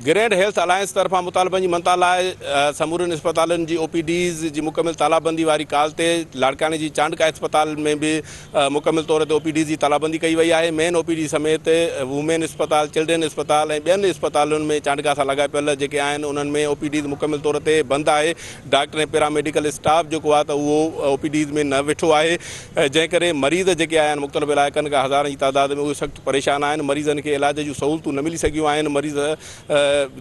Grand health alliance طرفان مطالبن جي مڃتا لاء سمورين اسپتالن جي او پي ڊيز جي مڪمل تالابندي واري ڪال تي لاڙڪاڻي جي چانڊڪا اسپتال ۾ به مڪمل طور تي او پي ڊيز جي تالابندي ڪئي وئي آهي. مين او پي ڊي سميت وومين اسپتال، چلڊرين اسپتال ۽ ٻين اسپتالن ۾ چانڊڪا سان لاڳاپيل جيڪي آهن انهن ۾ او پي ڊيز مڪمل طور تي بند آهي. ڊاڪٽر ۽ پيرا ميڊيڪل اسٽاف جيڪو آهي ته اهو او پي ڊيز ۾ نه ويٺو آهي جنهن ڪري مريض جيڪي آيا آهن مختلف علائقن کان هزارن جي تعداد ۾ اهي سخت پريشان آهن، مريضن کي علاج جون سهولتون نه ملي سگهيون آهن، مريض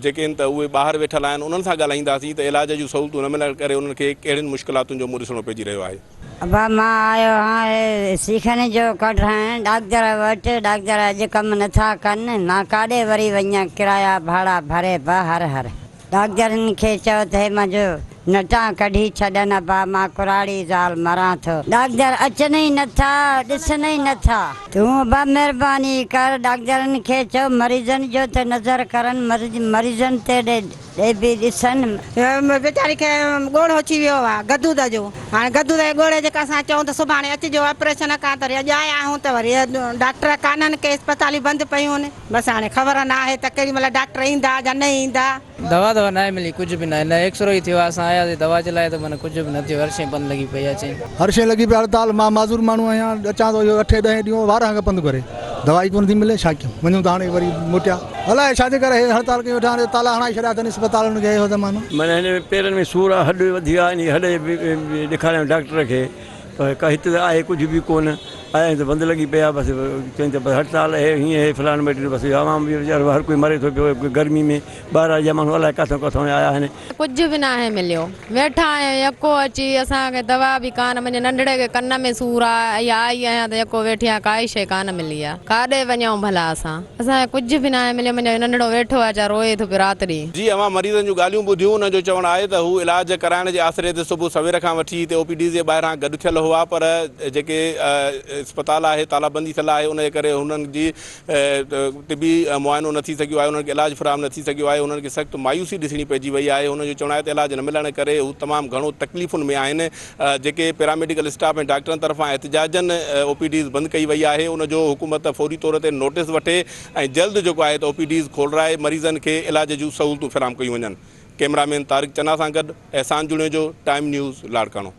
جيڪي آهن ته اهي ٻاهر ويٺل آهن انهن سان ڳالهائينداسين ته علاج جون سهولتون نه ملڻ ڪري انهن کي ڪهڙين مشڪلاتن جو منهن ڏسڻو پئجي رهيو آهي. ابا مان آيو هان هي سيخن جو ڪڍرائڻ ڊاڪدر وٽ، ڊاڪدر اڄ ڪم نٿا ڪن، مان ڪاڏي وري وڃان ڪرايا ڀاڙا ڀري به هر هر. ڊاڪدرن کي چئو ته هي منهنجو نٽان ڪڍي ڇڏن ابا مان ڪراڙي زال مران ٿو. ڊاڪدر اچن ئي نٿا ڏسن ئي نٿا. تون ابا مهرباني ڪر ڊاڪدرن کي چئو مريضن جو ته نظر ڪرن مريضن تي ڏي به ڏسن. ويچاري کي ڳوڙهو ٿي ويو آ غدود جو هاڻي غدود جي ڳوڙهي جي اسان چئون ته سڀاڻي اچجو آپريشن ڪان ته وري اڄ آيا آهيون ته وري ڊاڪٽر ڪانهن ڪي اسپتاليون بند پيون آهن. بس هاڻي خبر ناهي ته ڪيڏي مهل ڊاڪٽر ايندا يا نه ايندا. دوا دوا ناهي ملي ڪجهه به ناهي نه ايڪسرو ئي ٿيو آهي اسان آياسين دوا جي لاء ته معنيٰ ڪجهه به نه ٿيو هر شيء بند لڳي پئي آهي چئين. هر شيء لڳي پئي هڙتال مان معذور ماڻهو آهيان اچان ٿو اهو اٺين ڏهين ڏينهن وارهن کان پنڌ ڪري دوا ئي ڪونه ٿي ملي ڇا ڪيون وڃون ته هاڻي وري موٽيا الائي ڇا جي ڪري هي هڙتال ڪيون ويٺا آهن تالا هڻائي ڇڏيا اٿن اسپتالن کي اهو زمانو. معنيٰ هن ۾ پيرن ۾ سور آهي هڏ وڌي ويا آهن هڏ ڏيکاريان ڊاڪٽر کي پر هت ته آهي ڪجهه به ڪونه، آيا آهيون ته بند لڳي پئي آهي، بس چون ته بس هڙتال اهي هيئن اهي فلاڻو مٽيريل بس عوام به ويچارو هر ڪوئي مري ٿو پيو گرمي ۾ ٻاهران جا ماڻهو الائي ڪاٿان ڪاٿان آيا آهن. ڪجهه به ناهي مليو ويٺا آهيون يڪو اچي اسان کي دوا به ڪانه منهنجي ننڍڙي کي ڪن ۾ سور آ اها آئي آهيان ته يڪو ويٺي آهيان ڪائي شيء ڪانه ملي آ ڪاڏي وڃون ڀلا اسان. اسان کي ڪجهه به ناهي مليو، منهنجو ننڍڙو ويٺو آهي چا روئي ٿو پيو رات ڏينهن. جي اوهان مريضن جون ڳالهيون ٻڌيون، انهن جو چوڻ آهي ته هو علاج ڪرائڻ جي آسري تي صبح سوير کان وٺي هتي او پي ڊيز جي ٻاهران گڏ ٿيل هئا پر جيڪي اسپتال آهي تالا بندي ٿيل آهي ان جي ڪري هنن جي طبي معائنو نه ٿي سگهيو آهي انهن کي علاج فراهم نه ٿي سگهيو آهي انهن کي سخت مايوسي ڏسڻي پئجي وئي آهي هنن جو چوڻ آهي ته علاج نه ملڻ ڪري هو تمام گهڻو تڪليفن ۾ آهن جيڪي پيراميڊيڪل اسٽاف ۽ ڊاڪٽرن طرفان احتجاجن او پي ڊيز بند ڪئي وئي آهي ان جو حڪومت فوري طور تي نوٽيس وٺي ۽ جلد جيڪو آهي ته او پي ڊيز کولرائي مريضن کي علاج جون سهولتون فراهم ڪيون وڃن ڪئميرا مين طارق چنا سان گڏ احسان جوڻيجو ٽائيم نيوز لاڙڪاڻو.